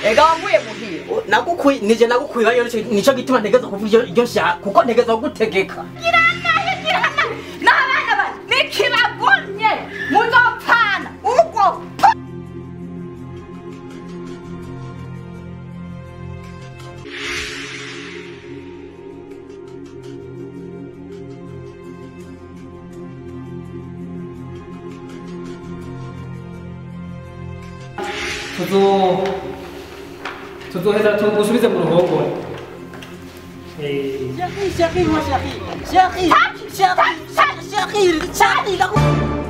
Ega wambuye muhira. Nagukuye nije nagukuye bayo nico gituma ntegeza kuvuga iryo nshaka kuko ntegeza kugutegeka. Girana girana. N'abana banje nikibagumye muzopfana ubwo. Tuzoheza tugusubize mu ruhongore. Chérie, chérie, moi chérie. Chérie, chérie, chérie, chérie, chérie.